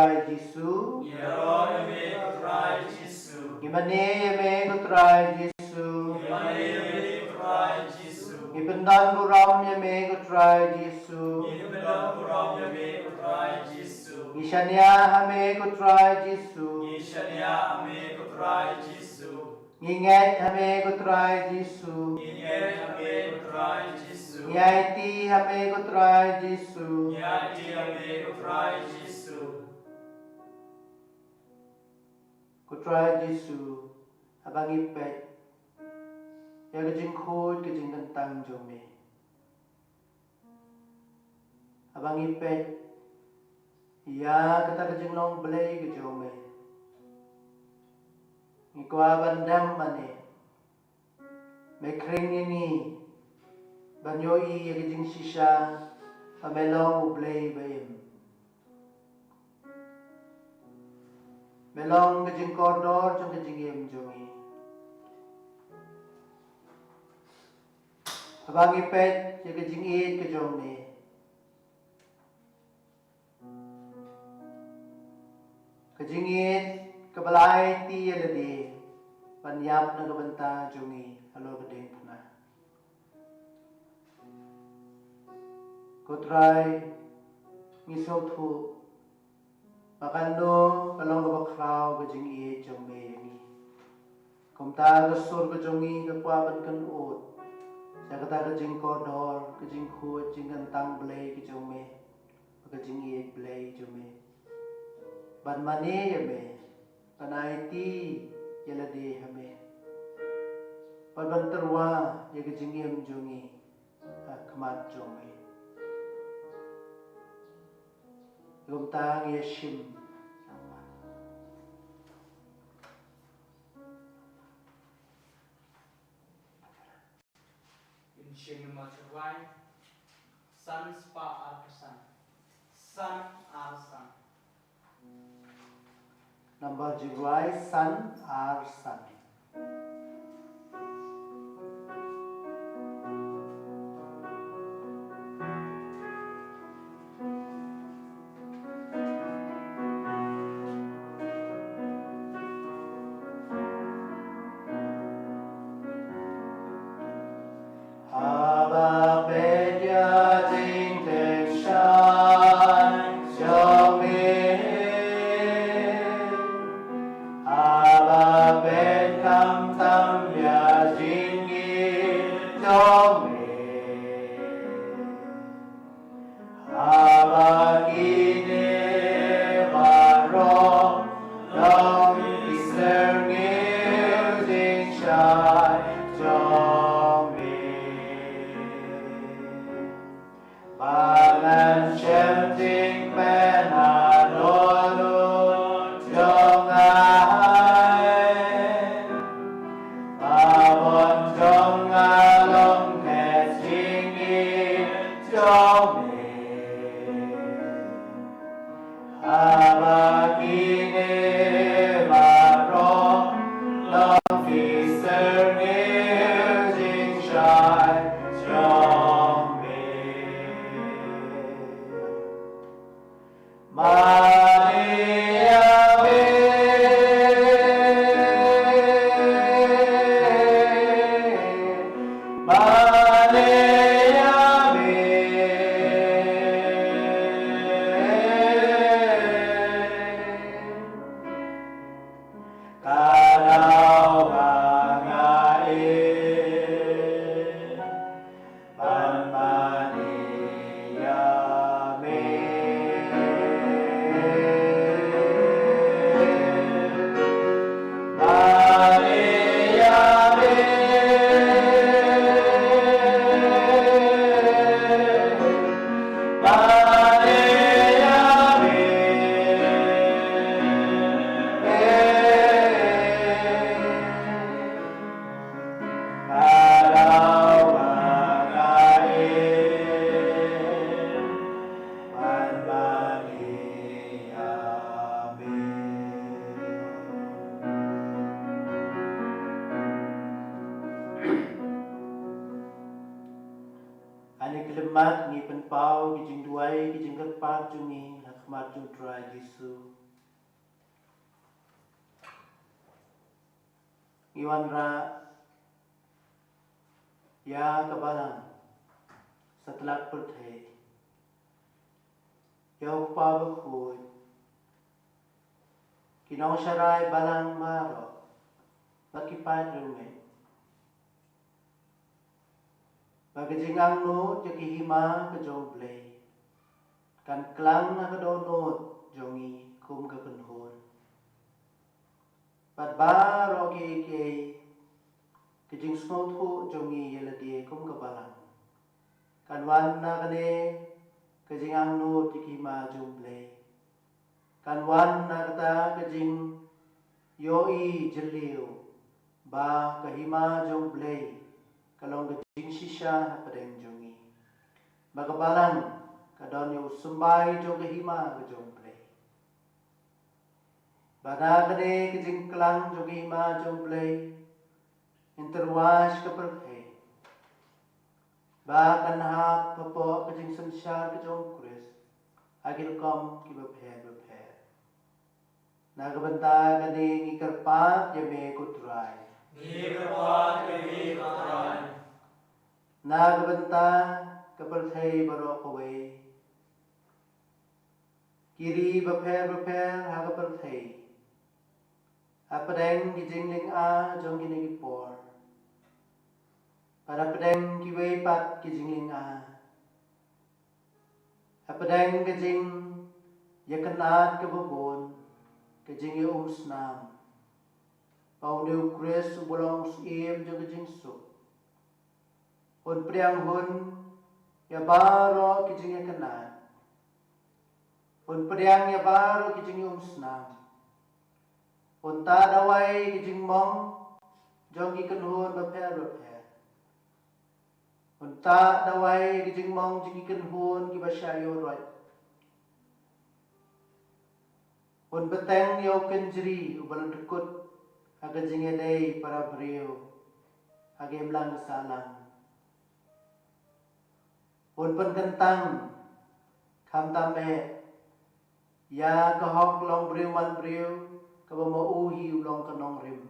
Trai Jisu. Ngi ïaroh ïa me ko Trai Jisu. Ngi mane ïa me ko Trai Jisu. Ngi mane ïa me ko Trai Jisu. Ngi pyndon burom ïa me ko Trai Jisu. Ngi pyndon burom ïa me ko Trai Jisu. Ngi shaniah ha me ko Trai Jisu. Ngi shaniah ha me ko Trai Jisu. Ngi ngeit ha me ko Trai Jisu. Ngi ngeit ha me ko Trai Jisu. Ngi aiti ha me ko Trai Jisu. Ngi aiti ha me ko Trai Jisu. Ko Trai Jisu, haba ngi peit ïa ka jingkhuid ka jingkyntang jong me, haba ngi peit ïa kata ka jinglong Blei ka jong me, ngi kwah ban dem mane. Me khring ïa ngi ban ïohi ïa ka jingshisha ba me long U Blei ba im. Me long ka jingkordor jong ka jingim jong ngi. Haba ngi peit ïa ka jingïeit ka jong me, ka jingïeit kaba la aiti ïa lade ban ïap na ka bynta jong ngi halor ka diengphna. Ko Trai, ngi sngewthuh ba kano ka long kaba khraw ka jingïeit jong me ïa ngi. Kumta ka sur ka jong ngi ka kwah ban kynnoh ïa kata ka jingkordor, ka jingkhuid, jingkyntang Blei ka jong me, ka jingïeit Blei jong me. Ban mane ïa me, ban aiti ïa lade ha me, ban ban tyrwa ïa ka jingim jong ngi ha khmat jong me. Kumta ngi shim. Ngin shim number two, San Spah Ar Phew San. San Ar San. Number two, San Ar San. Haba peit ïa jingtip shai jong me, haba peit khamtam ïa jingïeit jong me, haba kine baroh long ki syrngiew jingshai jong me. Ba ngan shem jingpynheh halor jong nga, ba bun jong nga long ka jingïeit jong me. Haba kine baroh long ki syrngiew jingshai jong me. Mane ïa me. Mane ïa me. Ka daw ba nga ïeit ban mane ïa me. Mane ïa me. Mane ïa me. Ka daw ba nga ïeit ban mane ïa me. Ha kane ka khyllipmat ngi pynpaw ki jingduwai, ki jingkyrpad jong ngi ha khmat jong U Trai Jisu. Ngi wanrah ïa ka balang satlak pyrthei, ïa u Kpa bakhuid, ki nongsharai balang baroh, bad ki paid rymmet, ba ka jingangnud ïa ka hima ka jong U Blei kan klang ha ka dohnud jong ngi kum ka kynhun. Bad baroh kiei kiei, ka jingsngewthuh jong ngi ïa lade kum ka balang kan wan na kane ka jingangnud ïa ka hima jong U Blei. Kan wan na kata ka jingïohi jylliew ba ka hima jong U Blei ka long ka jingshisha hapdeng jong ngi, ba ka balang ka don ïa u symbai jong ka hima ka jong U Blei. Ba na kane ka jingklang jong ka hima jong U Blei, ngin tyrwa sha ka pyrthei ba kan hap hapoh ka jingsynshar ka jong U Khrist ha ki rukom kiba pher bapher. Na ka bynta kane ngi kyrpad ïa me ko Trai. Ngi kyrpad ïa me ko Trai. Na ka bynta ka pyrthei baroh kawei, ki ri bapher bapher ha ka pyrthei, hapdeng ki jinglynga jong kine ki por, bad hapdeng kiwei pat ki jinglynga, hapdeng ka jingïakynad kaba bun, ka jingïaumsnam, ba une U Khrist uba long u syiem jong ka jingsuk un pdiang hun ïa baroh ki jingïakynad, un pdiang ïa baroh ki jingïaumsnam, un tad dawai ki jingmong jong ki kynhun bapher bapher, un tad dawai ki jingmong jong ki kynhun kiba shah ïuh roit, un bteng ïa u kynjri uba la dkut ha ka jingïadei para briew ha ka imlang ka sahlang, un pynkyntang khamtam eh ïa ka hok long briew man briew, kaba ma u hi u long ka nongrim.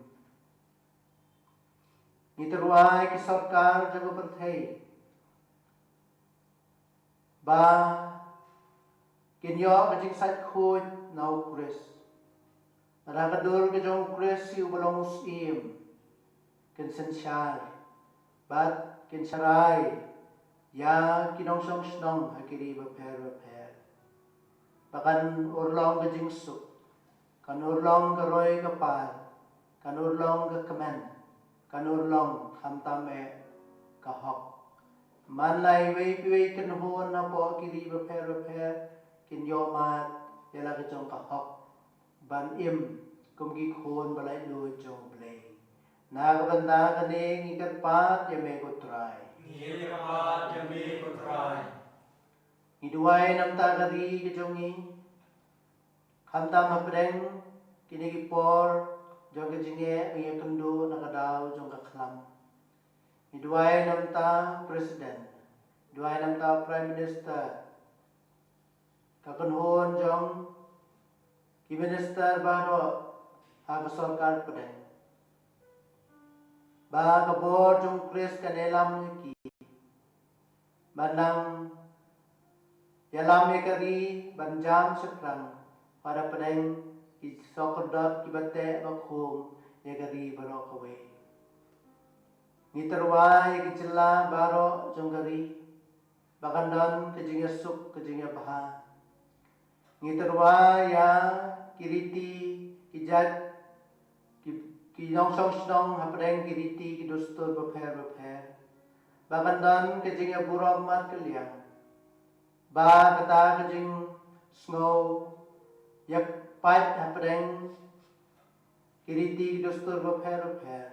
Ngi tyrwa ïa ki sorkar jong ka pyrthei ba kin ïoh ka jingsait khuid na U Khrist, bad ha ka dur ka jong U Khrist hi uba long u syiem, kin synshar bad kin sharai ïa ki nongshong shnong ha ki ri bapher bapher, ba kan urlong ka jingsuk, kan urlong ka roi ka par, kan urlong ka kmen, kan urlong khamtam eh ka hok. Man la iwei pa iwei kynhun hapoh ki ri bapher bapher kin ïoh mad ïa la ka jong ka hok ban im kum ki khun ba laitluid jong U Blei. Na ka bynta kane ngi kyrpad ïa me ko Trai. Ngi kyrpad ïa me ko Trai. Ngi duwai na ka bynta ka ri ka jong ngi, khamtam hapdeng kine ki por jong ka jingeh, ngi ïakynduh na ka daw jong ka khlam. Ngi duwai na ka bynta President, duwai na ka bynta Prime Minister, ka kynhun jong ki minister baroh ha ka sorkar pdeng, ba ka bor jong U Khrist kan ïalam ïa ki, ban nang ïalam ïa ka ri ban jam shaphrang, wat hapdeng ki sohkyrdot kiba teh ba khum ïa ka ri baroh kawei. Ngi tyrwa ïa ki jylla baroh jong ka ri ba kan don ka jingïasuk ka jingïabha. Ngi tyrwa ïa ki riti ki jait, ki, ki nongshong shnong hapdeng ki riti ki dustur bapher bapher, ba kan don ka jingïaburom markylliang, ba kata ka jingsngew ïapait hapdeng ki riti ki dustur bapher bapher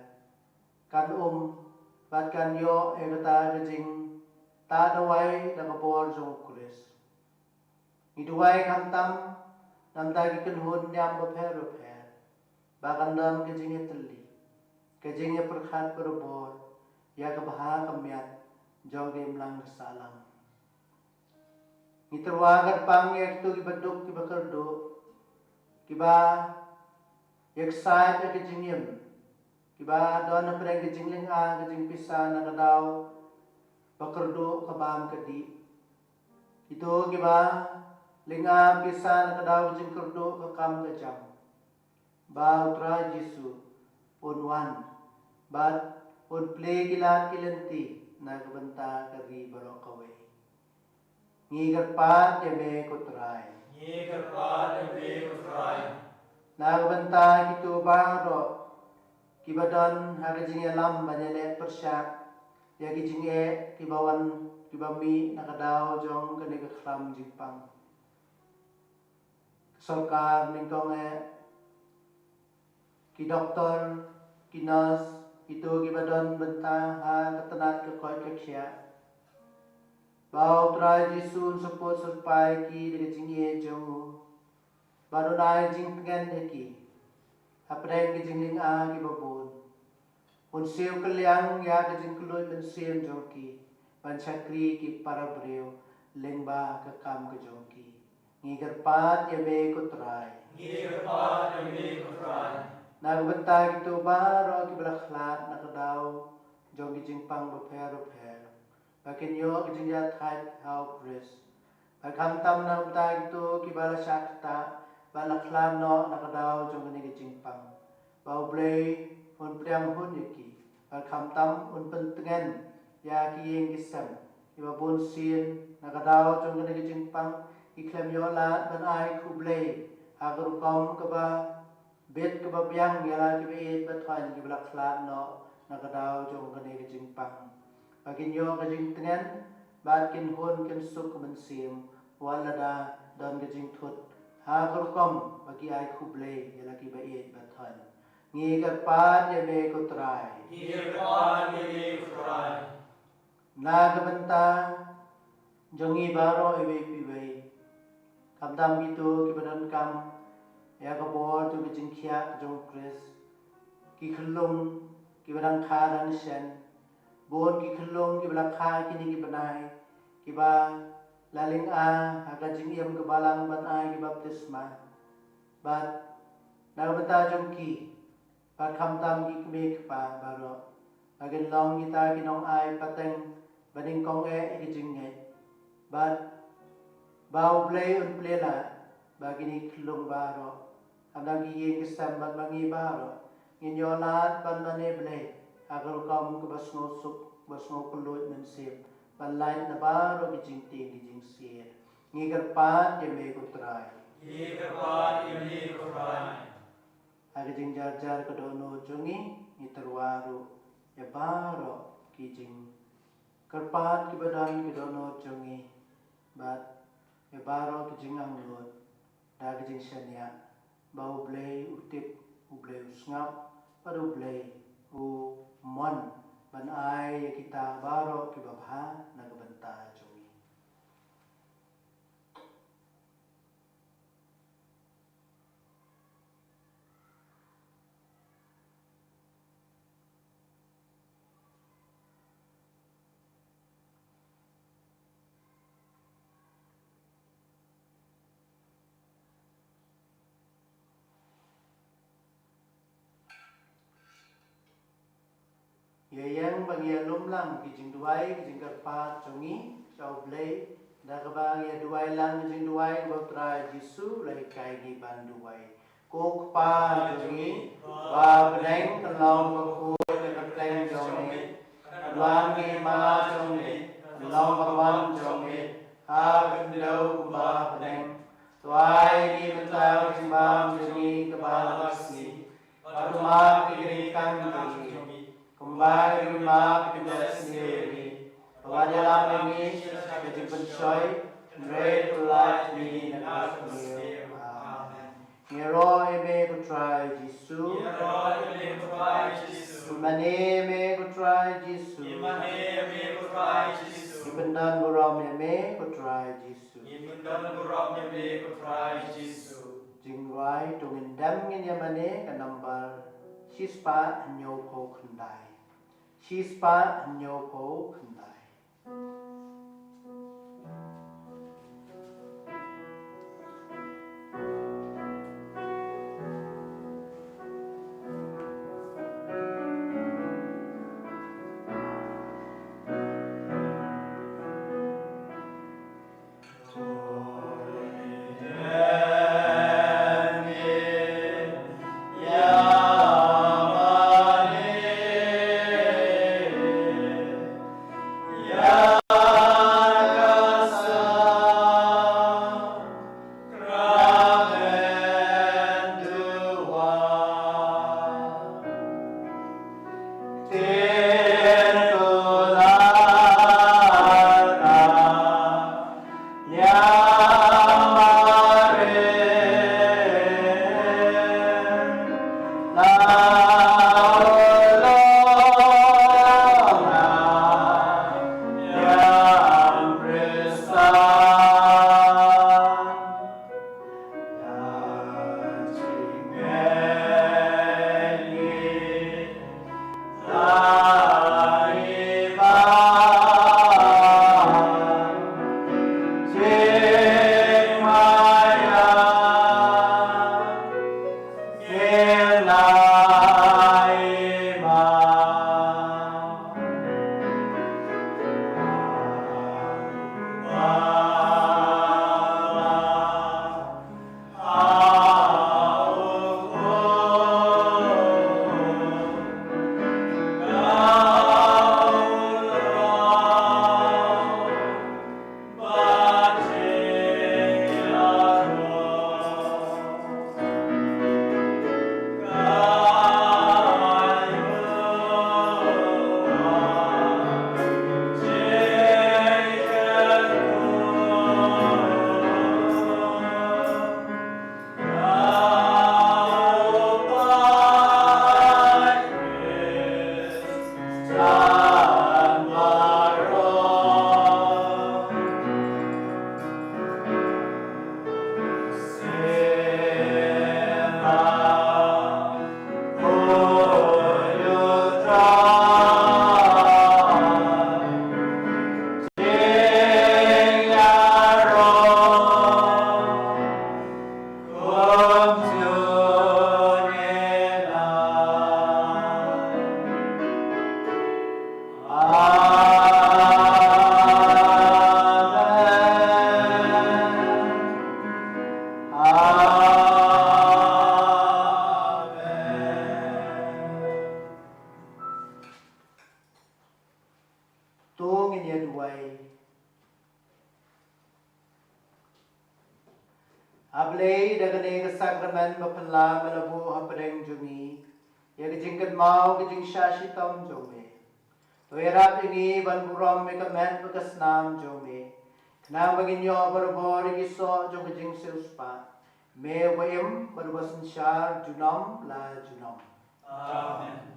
kan um bad kan ïoh ïa kata ka jingtah dawai da ka bor jong U Khrist. Ngi duwai khamtam na ka bynta ki kynhun niam bapher bapher, ba kan don ka jingïatylli, ka jingïapyrkhat barabor ïa ka bha ka miat jong ka imlang ka sahlang. Ngi tyrwa kyrpang ïa kito kiba duk kiba kyrduh, kiba ïaksaid ïa ka jingim, kiba don hapdeng ka jinglinga ka jingpisa na ka daw ba kyrduh ka bam ka dih. Kito kiba linga pisa na ka daw ka jingkyrduh ka kam ka jam. Ba U Trai Jisu un wan bad un plie ki lad ki lynti na ka bynta ka ri baroh kawei. Ngi kyrpad ïa me ko Trai. Ngi kyrpad ïa me ko Trai. Na ka bynta kito baroh kiba don ha ka jingïalam ban ïaleh pyrshah ïa ki jingeh kiba wan kiba mih na ka daw jong kane ka khlam jingpang. Ka sorkar nyngkong eh, ki doktor, ki nurse, kito kiba don bynta ha ka tnat ka koit ka khiah. Ba U Trai Jisu un support syrpai ki da ka jingïeit jong u. Bad un ai jingtngen ïa ki hapdeng ka jinglinga kiba bun. Un siew kylliang ïa ka jingkylluid mynsiem jong ki ban shakri ki para briew lyngba ka kam ka jong ki. Ngi kyrpad ïa me ko Trai. Ngi kyrpad ïa me ko Trai. Na ka bynta kito baroh kiba la khlad na ka daw jong ki jingpang bapher bapher, ba kin ïoh ka jingïathait ha U Khrist. Bad khamtam na ka bynta kito kiba la shah ktah bad la khlad noh na ka daw jong kane ka jingpang, ba U Blei un pdiang hun ïa ki. Bad khamtam un pyntngen ïa ki ïing ki sem kiba bun sien na ka daw jong kane ka jingpang, ki khlem ïoh lad ban ai khublei ha ka rukom kaba bit kaba biang ïa la kiba ïeit ba thoiñ kiba la khlad noh na ka daw jong kane ka jingpang. Ba kin ïoh ka jingtngen bad kin hun kin suk ka mynsiem wat lada don ka jingthut ha ka rukom ba ki ai khublei ïa la kiba ïeit ba thoiñ. Ngi kyrpad ïa me ko Trai. Ngi kyrpad ïa me ko Trai. Na ka bynta jong ngi baroh iwei pa iwei, khamtam kito kiba donkam ïa ka bor jong ka jingkhiah jong U Khrist, ki khyllung kiba dang kha dang shen, bun ki khyllung kiba la kha kine ki bnai, kiba la lynga ha ka jingim ka balang ban ai ki baptisma. Bad na ka bynta jong ki, bad khamtam ki kmie ki kpa baroh, ba kin long kita ki nongai pateng ba nyngkong eh ïa ki jingngeit. Bad ba U Blei un plie lad ba kine ki khyllung baroh, khamtam ki ïing ki sem bad ma ngi baroh, ngin ïoh lad ban mane Blei ha ka rukom kaba sngewsuk, ba sngewkylluid mynsiem, ban lait na baroh ki jingtieng ki jingsyier. Ngi kyrpad ïa me ko Trai. Ngi kyrpad ïa me ko Trai. Ha ka jingjarjar ka dohnud jong ngi, ngi tyrwa ruh ïa baroh ki jingkyrpad kiba don ka dohnud jong ngi, bad ïa baroh ki jingangnud da ka jingshaniah ba U Blei u tip, U Blei u sngap, bad U Blei u mon ban ai ïa kita baroh kiba bha na ka bynta jong ngi. Ïa ïeng ba ngi ïalum lang ki jingduwai, ki jingkyrpad jong ngi sha U Blei, da kaba ngi ïa duwai lang ki jingduwai ba U Trai Jisu u la hikai ngi ban duwai. Ko Kpa jong ngi ba ha bneng, kan long bakhuid ka kyrteng jong me, kan wan ka hima jong me, kan long ka mon jong me ha ka khyndew kumba ha bneng. To ai ngi mynta ka jingbam jong ngi kaba la ka sngi. Bad to map ïa ki jingkam jong ngi, kumba ngi map ïa ki ba sniew ïa ngi. Bad wat ïalam ïa ngi sha ka jingpynshoi, hynrei to lait ïa ngi na ka sniew. Amen. Ngi ïaroh ïa me ko Trai Jisu. Ngi ïaroh ïa me ko Trai Jisu. Ngi mane ïa me ko Trai Jisu. Ngi mane ïa me ko Trai Jisu. Ngi pyndon burom ïa me ko Trai Jisu. Ngi pyndon burom ïa me ko Trai Jisu. Jingrwai to ngin dem ngin ïa mane ka nambar shispah hynñiewphew khyndai. Shispah hynñiewphew khyndai. Lei da kane ka sakramen ba pynlah me la buh hapdeng jong ngi ïa ka jingkynmaw ka jingshah shitom jong me. To ïarap ïa ngi ban burom ïa ka met bad ka snam jong me, khnang ba ngin ïoh barabor ïa ki soh jong ka jingsiewspah. Me uba im bad uba synshar junom la junom. Amen.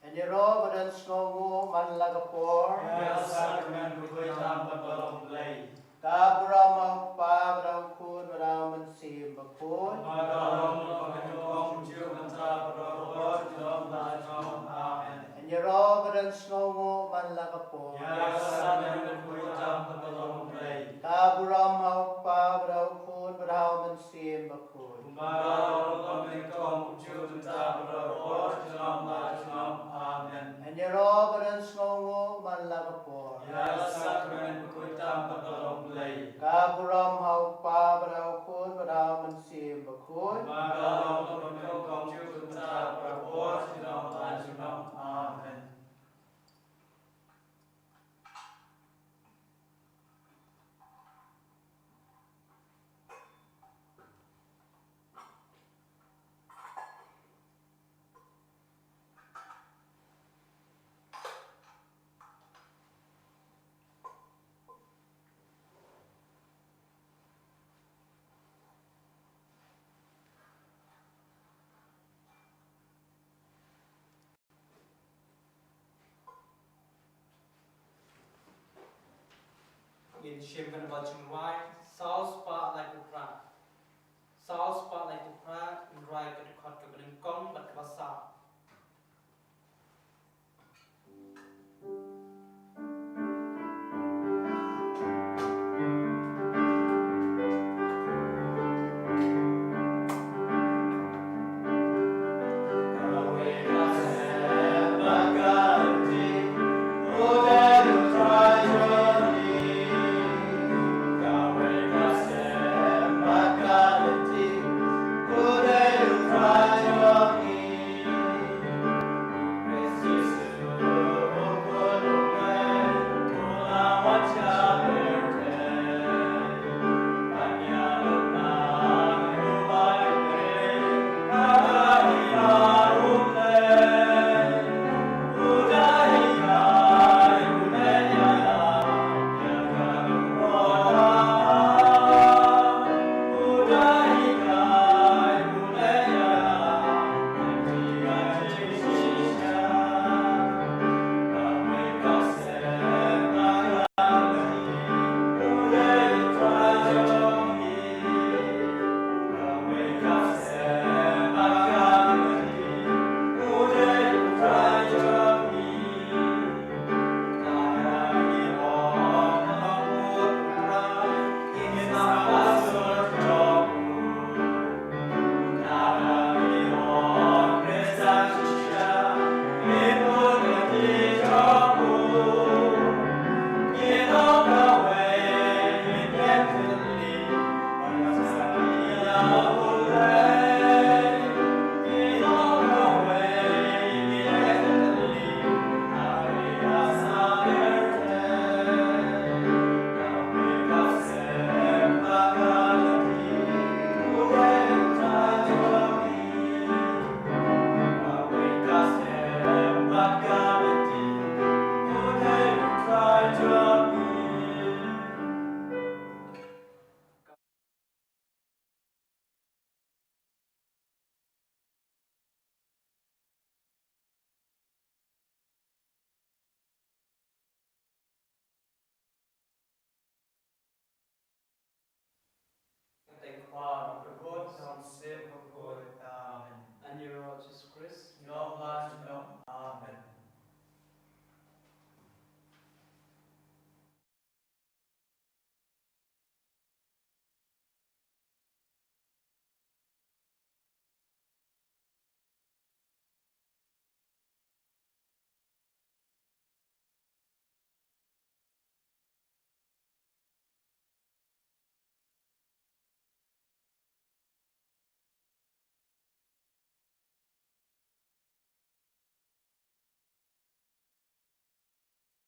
Hynrei ba don sngewnguh man la ka por. Ïa ka sakramen bakhuid tam bad ka long Blei. Ka burom ha u Kpa bad ha u Khun bad ha u Mynsiem Bakhuid. Ba ka long ka nyngkong, ka juh, ka mynta, baroh por, junom la junom. Amen. Hynrei ba don sngewnguh man la ka por. Ïa ka sakramen bakhuid tam bad ka long Blei. Ka burom ha u Kpa bad ha u Khun bad ha u Mynsiem Bakhuid. Kumba ka long ka nyngkong, ka juh, ka mynta, baroh por, junom la junom. Amen. Hynrei ba don sngewnguh man la ka por. Ïa ka sakramen bakhuid tam bad ka long Blei. Ka burom ha u Kpa bad ha u Khun bad ha u Mynsiem Bakhuid. Kumba ka long ka nyngkong, ka juh, ka mynta, baroh por, junom la junom. Amen. Ngin shim kane ka jingrwai, saw spah